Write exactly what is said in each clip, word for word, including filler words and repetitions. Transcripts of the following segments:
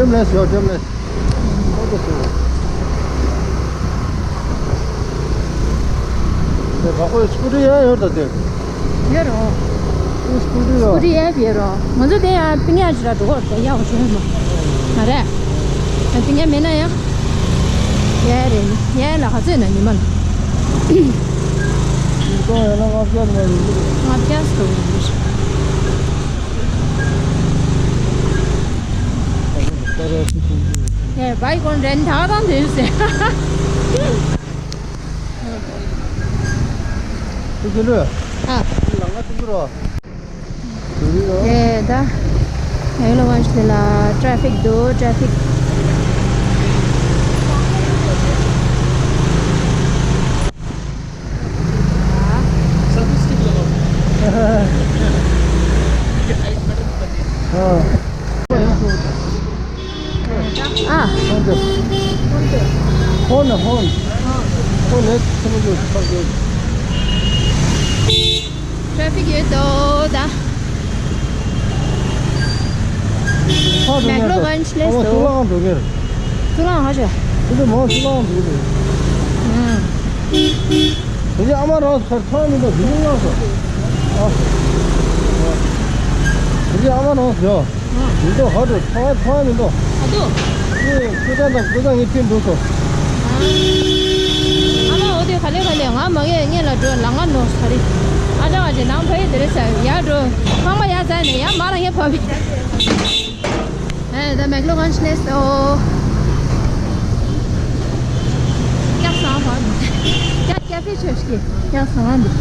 ལེས་ཡོད། ལེས། ཁོ་ཚོ་སུ། དེ་བ་ཁོའི་སྐུ་དྲི་ཡང་ཡོད་ད་དེ། ཡོད་རོ། ཨུ་སྐུ་དྲི་ཡོད། སྐུ་དྲི་ཡང་ཡོད་རོ། ང་ཚོ་དེ་ཡང་པིང་ཡ་ཅི་ར་འགྲོ་གོ་རེད། ཡ་འོ་ཤོད་མ། མ་རེད། ཨ་པིང་ཡ་མེད་ན་ཡང་། ཡ་རེད། ཡ་ལ་ཧ་ཚོད་ན་ཉི་མ་ལ། ཉིས་སྟོང་ཡོད་ན་ལྔ་བརྒྱ་ནས་ཡིན་གྱི་རེད། ལྔ་བརྒྱ་སུ་ཡིན་གྱི་རེད། ཡ་བའི་གོན་རེན་ད་དང་དེ་ཟེར། ཁྱེད་ཚོ་ལོས། ཨ། ལ་ང་ཐུག་གི་རོ། དེ་ད། ཡོ་ལ་ཝན་ཤི་ལ་ཊ་ཕིག་འདུག་ཊ་ཕིག་ཨ། ཧོན་ཧོན། ཧོན་ཧོན། ཧོན་ཧེད་ཁྱི་མོ་ཡོད་ཁ་ཡོད། ཊ་ཕིག་ཡོད་དོ་ད། ཧ་འགྲོ་ངེས་རེད། མེག་ལོ་ཝན་ཤི་ལེས་དོ། ཨ་མ་ཚུར་ལའང་འགྲོ་ངེས་རེད། ཚུར་ལའང་ཧ་ཤ། དེ་ཚོ་མང་ཚུར་ལའང་འགྲོ་གི་རེད། ཨང་། དེ་རྗེས་ཨ་མ་རང་ཚར་ཚང་མི་འདུག་དེ་རྗེས་ཡོང་སོང་། ཨ། དེ་རྗེས་ཨ་མ་རང་ཡོང་། མི་འདུག་ཧ་འགྲོ་ཚང་ཚང་མི་འདུག་ཨ་འདུག་ངས་སྐུ་ཚང་དང་སྐུ་ཚང་ངས་ཁྲིད་འགྲོ་སོང་། ཨ་མ་འོ་དེ་ག་ལེ་ག་ལེ་ང་མ་ངས་སྔོན་ལ་འགྲོ་ལ་ང་ནོ་ས་རི། ཨ་ཅག་ཨ་ཅེ་ནང་ཕ་ཡི་དེ་རེ་ས་ཡ་འགྲོ། ཁང་པ་ཡ་ཚ་ནས་ཡ་མ་རང་ཡ་ཕ་བི། ཨེ་ད་མེག་ལོ་ཝན་ཤི་ལེས་དོ། ཀྱག་སང་བ། ཀྱག་ཀྱག་ཕི་ཆོས་ཀྱི་ཀྱག་སང་བ་འདི།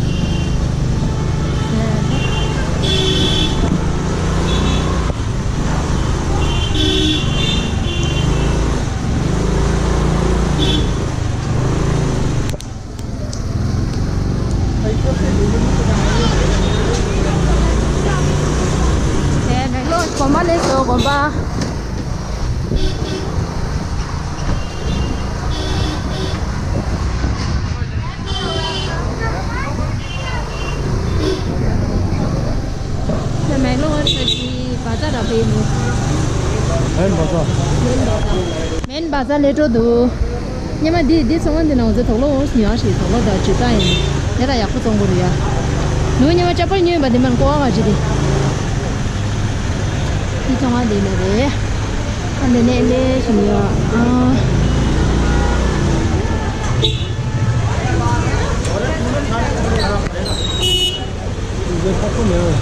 དེ་མེག་ལོ་དགོན་པ་ལས་སོ་དགོན་པ། དེ་མེག་ལོ་ཝར་ཤ་ཅི་བ་ཙ་ར་པའི་མུ། མེན་བ་ཙ། མེན་བ་ཙ། མེན་བ་ཙ་ལས་འགྲོ་འདུག་ཉི་མ་འདི་འདི་ཚོང་ཁང་འདི་ནང་ཚོ་དོག་ལོ་འོང་སྙིང་ཞིག་དོག་ལོ་དང་ཇི་ལྟ་ཡིན། དེ་ལ་ཡག་པོ་བཙོང་དགོས་རེད་ཡ། ནུ་ཉི་མ་ཅག་པར་ཉོས་པ་འདི་མ་ཀོ་བ་ག་ཅི་འདི། འདི་ཚོང་ཁང་འདི་ནས་རེད། ཨ་འདི་ནས་ལས་ཞིག་ཡོད་ཨ། འདི་ཁོ་ཁོ་ནས།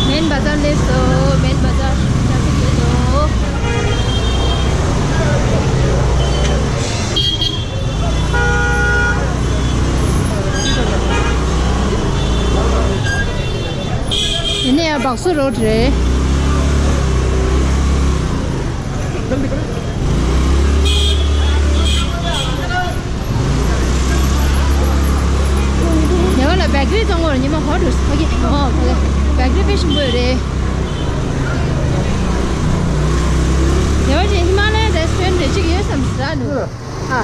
མེན་བ་ཙ་ལས་སོ། མེན་བ་ཙ་ཞིག་ཡོད་དོ། དེ་ནས་ཡང་སྦག་སུ་རོ་རེད། ཉེ་བ་ལ་བེ་ཀ་རི་བཙོང་གོ་ཉི་མ་ཧོ་ཊུ་ཨོ་ཁེ་ཨོ་ཁེ། བེ་ཀ་རི་དཔེ་ཞིམ་པོ་ཡོད་རེད། ཉེ་བ་ཅིག་ཧི་མ་ལ་ཡ་རེ་སི་ཊོ་རན་ཊི་རེ་གཅིག་ཡོད་བསམ་ཟ་ནུ། ཨ།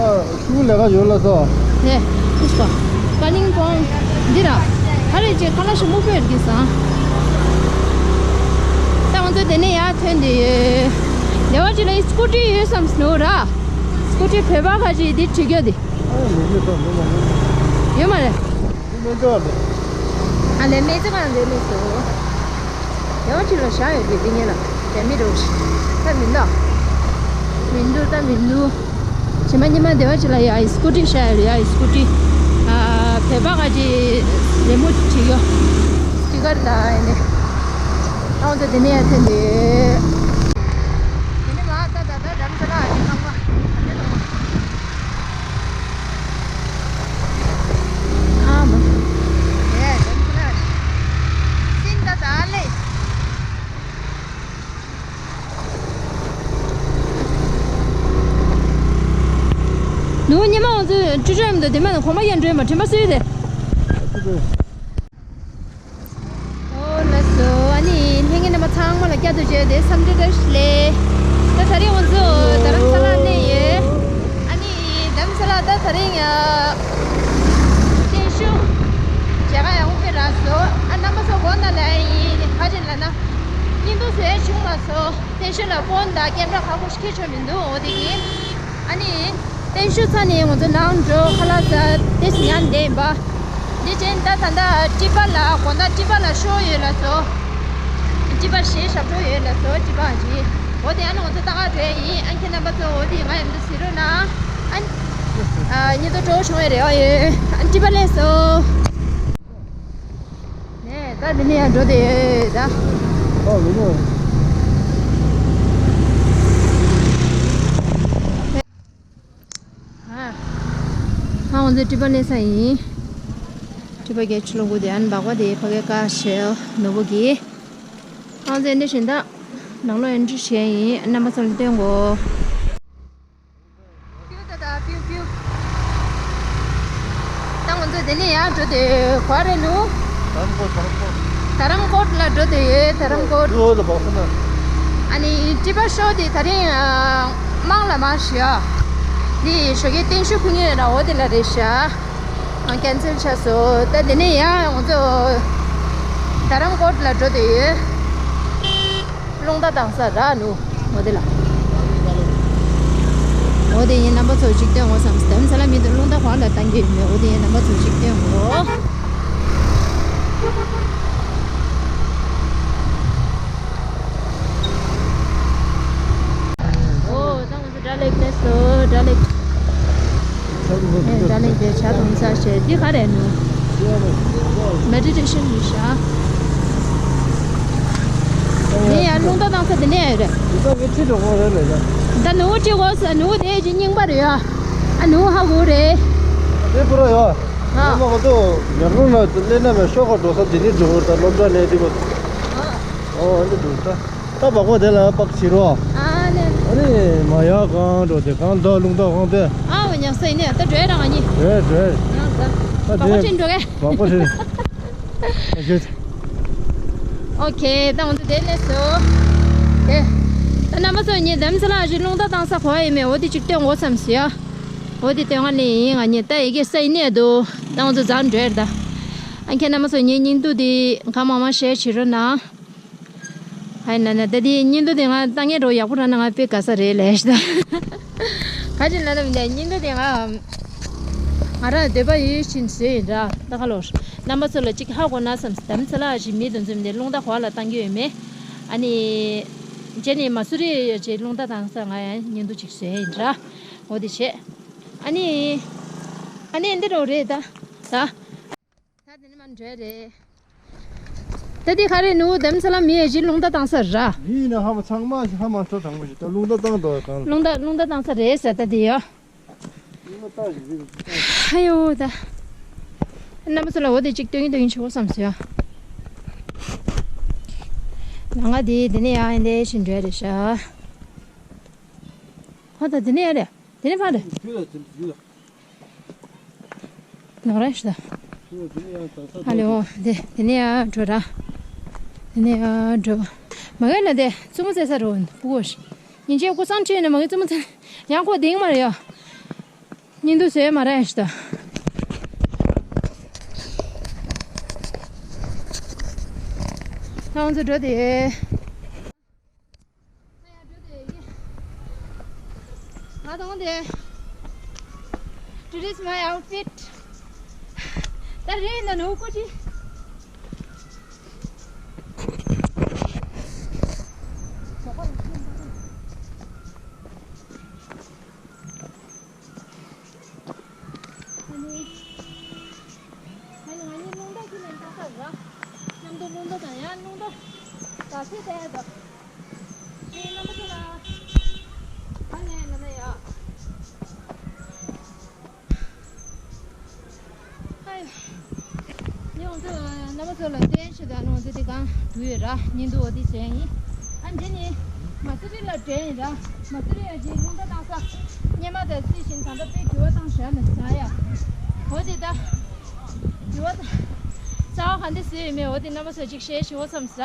ཨ། ཤུ་ལས་ཀ་ཡོད་ལ་སོ། ནས། ཨུས་པ། ཀ་ལིང་པོང་། འདི་ར། ཧ་རེ་ཅེ་ཁ་ལ་ཤུ་མུ་པེར་གི་སང་། ད་ང་ཚོ་དེ་ནས་ཡར་ཐོན་དེ་ཡོད། དེ་བ་ཅི་ལ་སྐུ་ཊི་ཡོད་བསམ་སོ་ར། སྐུ་ཊི་བོད་པ་ཁ་ཅིག་འདི་ཁྲིད་རྒྱུ་དེ། ཨ་མི་ཡོད་ད་མི་མ་ཡོད། ཡོད་མ་རེད། མི་མེད་ད་རེད། ཨ་ལས་མེད་ཅི་གང་རེད་མེད་སོ། དེ་བ་ཅི་ལ་བཞག་ཡོད་དེ་དེ་ངེད་ལ་དེ་མི་འགྲོ་ཤི། ད་མི་འདུག་མི་འདུག་ད་མི་འདུག་ཇི་མ་ཉི་མ་དེ་བ་ཅི་ལ་ཡ་ཨི་སྐུ་ཊི་བཞག་ཡོད་ཡ་ཨི་སྐུ་ཊི། ཨ་བོད་པ་ག་ཅི་རེ་མོ་ཅི་ཡོད། ཅི་གར་ད་ཨེ་ནས། ཨའོ་ད་དེ་ནས་ཡ་ཐོན་དེ། དེ་ནས་ང་ད་ད་ད་དམ་ས་ལ་ཨ་ནི་ཁང་པ། ཨ་མ། ཨེ་དམ་ས་ལ་ཨ་ནི། སིན་ད་ད་ལེ། ནུ་ཉི་མ་འོང་ཚུལ་ཀྲུ་ཀྲ་མི་འདུག་དེ་མ་ནི་གོང་མ་ཡན་འགྲོས་མ་དྲན་པ་སུས་དེ། ཨོ་ལགས་སོ། ཨ་ནི་ལྷན་རྒྱས་རྣམ་པ་ཚང་མ་ལ་བསྐྱར་དུ་བརྗོད་དེ་འཚམས་འདྲི་བཀྲ་ཤིས་བདེ་ལེགས། ད་ ཕོན་དང་ཀེམ་ར་ཁག་པོ་ཞིག་ཁྱེར་ཆོག་མི་འདུག་འོ་དེ་གིས། ཨ་ནི། བརྟན་བཞུགས་ཚར་ནས་ང་ཚོ་ནང་འགྲོ་ཁ་ལག་ཟ་དེ་ཉལ་བསྡད་ཡིན་པ། འདི་ཅན་ད་ད་ལྟ་ཊི་པ་ལ་དགོང་དག་ཊི་པ་ལ་ཤོ་ཡོད་ལ་སོ། ཊི་པ་གཞས་ཞབས་བྲོ་ཡོད་ལ་སོ་ཊི་པ་ཞིག་འོ་དེ་ཨ་ནི་ང་ཚོ་ལྟ་ག་འགྲོ་ཡ་ཡིན། ཨ་ཁྱེད་རྣམ་པ་ཚོ་འོ་དེ་ང་ཡོད་འདུག་ཟེར་རོགས་གནང་། ཨ་ནི། ཨ་ཉི་ཚོ་གྲོགས་བྱུང་བའི་རེ་བ་ཡོད། ཨ་ཊི་པ་སླེབས་སོང་། ནས་ད་འདི་ནས་ཡང་འགྲོ་དེ་ད། ཨོ་མི་འགྲོ། ཨ་ང་ཚོ་ཊི་པ་སླེབས་ས་ཡིན། ཊི་པ་གའི་ཕྱི་ལོགས་སྒུག་དེ་ཨ་ནི་སྦག་པ་དེ་ཕ་གའི་ཀ་ཤེལ་ནོར་བུ་གི། ཨ་ང་ཚོ་འདི་བཞིན་ད་ནང་ལོགས་ཨེན་ཊི་རི་བྱས་ཡིན། རྣམ་པ་ཚོ་ལ་སྟོན་གོ། པིའུ་ད་ད་པིའུ་པིའུ། ད་ང་ཚོ་དེ་ནས་ཡར་འགྲོ་དེ་ག་རེ་ནུ། དྷ་རམ་ཀོཊ། དྷ་རམ་ཀོཊ། དྷ་རམ་ཀོཊ་ལ་འགྲོ་དེ་ཡོད། དྷ་རམ་ཀོཊ། ཨོ་ལ་བག་ས་ན། ཨ་ནི་ཊི་པ་ཤོ་དེ་དེ་རིང་ཨ་མང་ལ་མང་ཞིག་ཨ། འདི་ཞོགས་ཀས་སྟེང་ཤུགས་ཕུལ་ངེས་ར་འོ་དེ་ལ་རེད་ཤག་ཨ་ཀན་སེལ་ཆགས་སོང་། ད་དེ་ནས་ཡར་ང་ཚོ་དྷ་རམ་ཀོཊ་ལ་འགྲོ་དེ་ཡོད། རླུང་རྟ་བཏང་ས་ར་ནུ། འོ་དེ་ལ། འོ་དེ་ཡིན། རྣམ་པ་ཚོ་གཅིག་སྟོན་འོ་བསམ་སྟེ་ས་ལ་མི་འདུག་རླུང་རྟ་གང་ལ་བཏང་གི་ཡོད་མེད། འོ་དེ་ཡིན། རྣམ་པ་ཚོ་གཅིག་སྟོན་འོ། འོ་ད་ང་ཚོ་སྒྲ་ལེགས་སླེབས་སོང་། སྒྲ་ལེགས། ཨེ་སྒྲ་ལེགས་དེ་ཇ་འཐུང་ས་བྱས། འདི་ག་རེ་ནུ། མེ་ཌི་ཊེ་ཤན་རེད་ཤག་འདི་ཡང་རླུང་རྟ་བཏང་ས་འདི་ནས་རེད། འདི་ད་ངའི་ཁྲིད་འགྲོ་གོ་རེད་ལས་ཀ་ད་ནུ་ཁྲིད་གོ་ས་ནུ་དེ་ཅི་རྙིང་པ་རེད་ཡ། ཨ་ནུ་ཧ་གོ་རེད། དེ་པུ་ར་ཡ། ཨ་ཨ་མ་ག་ཚོད་ཉག་རུང་ན་ལས་ན་མེད་ཤོག་ག་འགྲོ་ས་དེ་ནི་འགྲོ་གོ་ད་སློབ་གྲྭ་ནས་དེ་གོ་ཨོ་ཨ་ནི་འགྲོ་ད། ད་བག་པ་དེ་ལ་པག་བྱེད་རོགས། ཨ་ནི། ཨ་ནི་མ་ཡག་གང་འགྲོ་དེ་གང་ད་རླུང་རྟ་གང་དེ། ཨ་འོ་ཉག་ས་ཡིན་ནས་ད་འགྲོ་རང་ཨ་ནི། འགྲོ་འགྲོ། ད་བག་པ་དེ་ཁྲིད་འགྲོ་གས། བག་པ་ཁྲིད། ཨ་ཤེས། ཨོ་ཁེ། ད་ང་ཚོ་དེ་ནས་སོ། ཨེ། ད་རྣམ་པ་ཚོ་ངས་འདམ་ས་ལ་ཞིག་རླུང་རྟ་བཏང་ས་གོ་ཡ་ཡིན་མེད། འོ་དེ་གཅིག་སྟོན་འོ་བསམ་སོ་ཡ། འོ་དེ་སྟོན་ག་ནས་ཡིན་ང་ཉེ་ད་ཡི་གེ་ས་ཡིན་ནས་འདུག་ད་ང་ཚོ་འཛག་འགྲོ་ཡ་ད། ཨ་ཁྱེད་རྣམ་པ་ཚོ་ངའི་སྙིང་སྡུག་དེ་གང་མང་མང་བཤད་བྱེད་རོགས་གནང་། ཧའི་ན་ན་ད་དེ་སྙིང་སྡུག་དེ་ང་ལྟ་ངན་རོ་ཡག་པོ་ར་ན་ང་དཔེ་དགའ་ས་རེད་ལས་ཤི་ད། ག་ཅི་ལ་ན་མི་འདྲ་སྙིང་སྡུག་དེ་ང་ང་རང་འདོད་པ་ཡོད་བཞིན་བཟོས་ཡིན་འདྲ་ད་ག་ལོར་རྣམ་པ་ཚོ་ལ་གཅིག་ཧ་གོ་ན་བསམ་སི་དམ་ཚ་ལ་ཞིག་མི་དུ་འཛོམས་ཏེ་རླུང་རྟ་གོ་ལ་བཏང་གི་ཡོད་མེད། ཨ་ནི་རྗེས་ནས་མ་སུ་རི་ཡོད་ཅེས་རླུང་རྟ་བཏང་ས་ང་ཡང་སྙིང་སྡུག་ཅིག་བཟོས་ཡིན་འདྲ་འོ་དེ་བྱས། ཨ་ནི། ཨ་ནི་འདི་རོ་རེད་ད། ད། ད་དེ་ནི་མ་འདྲ་རེད། ད་དེ་ག་རེ་ནུ་དེམ་ས་ལ་མི་ཡ་ཞིག་རླུང་རྟ་བཏང་ས་ར། མི་ཡིན་ན་ཧ་མ་ཚང་མ་ཞིག་ཧ་མ་སོ་དྲང་པོ་ཞིག་ད་རླུང་རྟ་བཏང་འདུག་གང་ལ། རླུང་རྟ་རླུང་རྟ་བཏང་ས་རེད་ཟེར་ད་དེ་ཡ། རླུང་རྟ་བཏང་ཞིག་རེད། ཨ་ཡོ་ད། རྣམ་པ་ཚོ་ལ་འོ་དེ་གཅིག་སྟོན་གིན་སྟོན་གིན་ཆོག་བསམ་སོ་ཡ། ང་ང་དེ་དེ་ནས་ཡ་ཨེ་འདྲ་ཞིག་འདྲ་རེད་ཤག་ཧོ་ད་དེ་ནས་ཡ་རེད། དེ་ནས་ཕར་རེད། རྒྱུ་ལ་དེ་རྒྱུ་ལ། ནོར་ར་ཤི་ད། ཨ་ལེ་འོ་དེ་དེ་ནས་ཡར་འགྲོ་ར། དེ་ནས་ཡར་འགྲོ། མ་གི་ལ་དེ་བཙུན་མོ་བཙལ་ས་རོ་སྤུ་གོ་ཤི། ཉིན་བྱེད་སྐུ་སང་ཁྲིད་ནས་མ་གི་བཙུན་མོ་བཙལ་ཡང་ཁོ་དེང་མ་རེད་ཡ། ཉིན་དུ་བཟོས་མ་ར་ཤི་ད། ད་ང་ཚོ་འགྲོ་དེ། ང་དང་དེ། Today is my outfit. ད་རེས་ན་ནོ་ཀོ་ཅི། ཨ་ནི། ཨ་ནི་ང་གཉིས་རླུང་རྟ་ཁྱེར་ནས་འགྲོ་ས་ར། མཉམ་དུ་རླུང་རྟ་དང་ཡང་རླུང་རྟ་ག་ཚོད་བསྡད་ཡ་དང་། ཨེ་རྣམ་པ་ཚོ་ལ། ཨ་ནི་ན་ན་ཡ། ཨ་ཡོ། ངས་ང་ཚོ་རྣམ་པ་ཚོ་ལ་བསྟན་ཞུ་དང་ང་ཚོ་དེ་གང་དུ་ཡོད་ར་ཉིན་དུ་འོ་དེ་བྱས་ཡིན། ཨ་འདི་ནི་མ་སུ་རི་ལ་འདྲེན་ཡིན་ར། མ་སུ་རི་ཡ་ཅིག་རླུང་རྟ་བཏང་ས། སྙེ་མ་དང་རྩི་ཤིང་ད་ལྟ་དཔེ་འགྱུར་བ་བཏང་བཞག་ནས་ཟ་ཡ། འོ་དེ་ད། འགྱུར་བ་བཏང་། རྩ་བ་ག་འདི་ཟོས་ཡོད་མེད་འོ་དེ་རྣམ་པ་ཚོ་ཅིག་ཤེས་ཞུ་བ་བསམ་ཟ།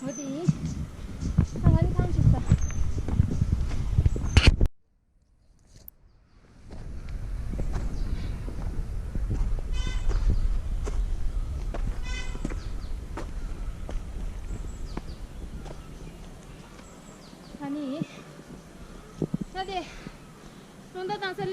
འོ་དེ་ཡིན། ད་ང་ནི་ཐང་ཅིག་ཟ། ད་ ཨ་ཙི། རླུང་རྟ་བཏང་ས་ལ།